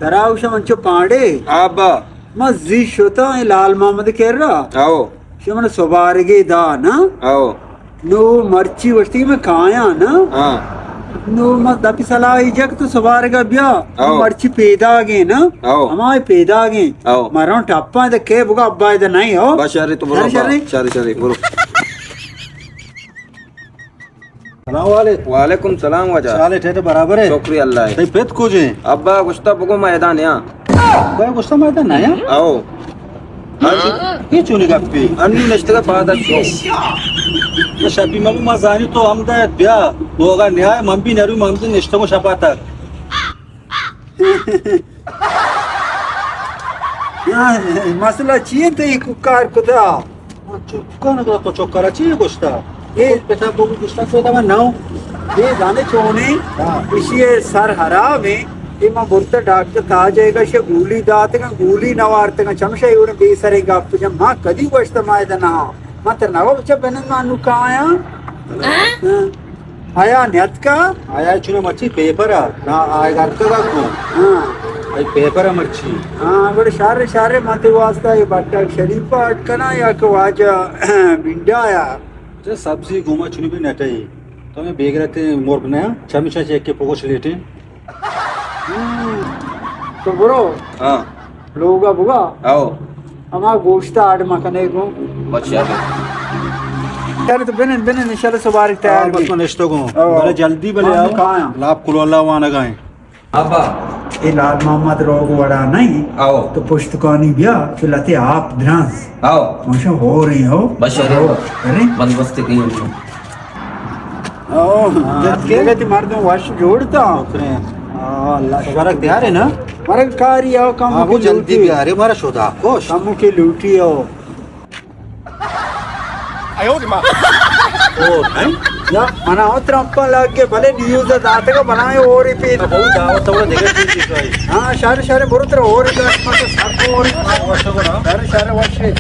ترا گوشاں انچو پانڈے۔ آبا۔ ما زی شتاں اے لال محمد کرا۔ آؤ۔ شمن سبارگے دا نا۔ آؤ۔ نو مرچی وشتی میں کایاں نا۔ ہاں۔ نو ما دپی سلاہی جک تو سبارگا بیا۔ آؤ۔ مرچی پیداگیں نا۔ آؤ۔ ہمائی پیداگیں۔ آؤ۔ مروں ٹپاں دے کے بگا ابا دے نہیں ہو۔ بس شرے تو برو شرے، ابا۔ شرے۔ شرے، شرے، برو۔ سلام علیکم۔ وعلیکم سلام واجہ۔ چالے ٹھیک برابر ہے؟ شکریہ اللہ ہے۔ تئی پت کجے؟ ابا گوشتا بگو میدان یا۔ ابا گوشتا میدان یا؟ آؤ۔ ہاں جی۔ یہ چونی گپی؟ انی نشتگا پادا شو۔ تو شپی مگو ما زانی تو ہم دے بیا۔ لوگا نیائے من بھی نرو من بھی نشتگو شپا تک۔ مسئلہ چی انت اے کوکار کتا؟ چکان کتا تو چکارا چی گوشتا؟ اے پتا بگو گوشتا تو دا ناو۔ اے زانے چونے؟ ہاں۔ اشی سر حراب ہے۔ اے ما برتا ڈاکٹر تاج ہے گا شے گولی داتگا گولی نوارتگا چمشا اے بے سرے گپ جم ما کدی گوشتا ما ادا نہ۔ ما تر نہ بچا بنن ما نو کایا۔ ہاں۔ آیا نیتکا؟ آیا چونو مرچی پیپر ءَ؟ نا، آئے گرکا کو۔ ہاں۔ اے پیپر ءَ مرچی۔ ہاں، گڑا شر شر ما تے واسطہ اے بٹک شریف ءَ اڈ کناں یا کہ واجہ بنڈا یا؟ اچھا، سبزی گوما چونی بھی نٹے۔ تو میں بیگرتے مرگ نہ، چمیشا چیک کے پوگوش لیٹے۔ ہم۔ تو برو۔ ہاں۔ لوگا بگا۔ آؤ۔ ہما گوشتا اڈ مکنے گوں۔ بس یار۔ یار تو بنن، بنن، انشاءاللہ سبارک تیار ہاں، بس بی۔ من نشتگوں۔ آؤ۔ بلے جلدی بلے ہاں، آؤ۔ کہاں ہیں؟ لاپ کلو اللہ وانگا ہیں۔ ابا۔ اے لال محمد روگ وڑا نہیں۔ آؤ۔ تو پشتکانی بیا، چو لتے آپ درنز۔ آؤ۔ ماشا ہو رہی ہو۔ بس یار۔ ہو۔ ارے۔ بندوبست کی۔ او، ہاں، جت کے؟ جگہ تی مردم وش جوڑ تا۔ شکر ہے۔ ہاں، اللہ شکر۔ برک تیار ہے نا؟ برک کاری او کم ہاں، وہ کی جلدی لوٹی۔ بھی آ رہے، ہمارا شودا خوش۔ کم کی لوٹی او۔ او، ہیں؟ یا، منا او ترمپا لگ گئے، بھلے نیوز داتے کا بنائے اور ہی پی۔ بہت دعوت تو دیکھے چیز چیز آئی۔ ہاں، شہر، شہر، برو تر اور ہی دعوت، مطلب، سر کو اور ہی۔ شہر، شہر، وشے۔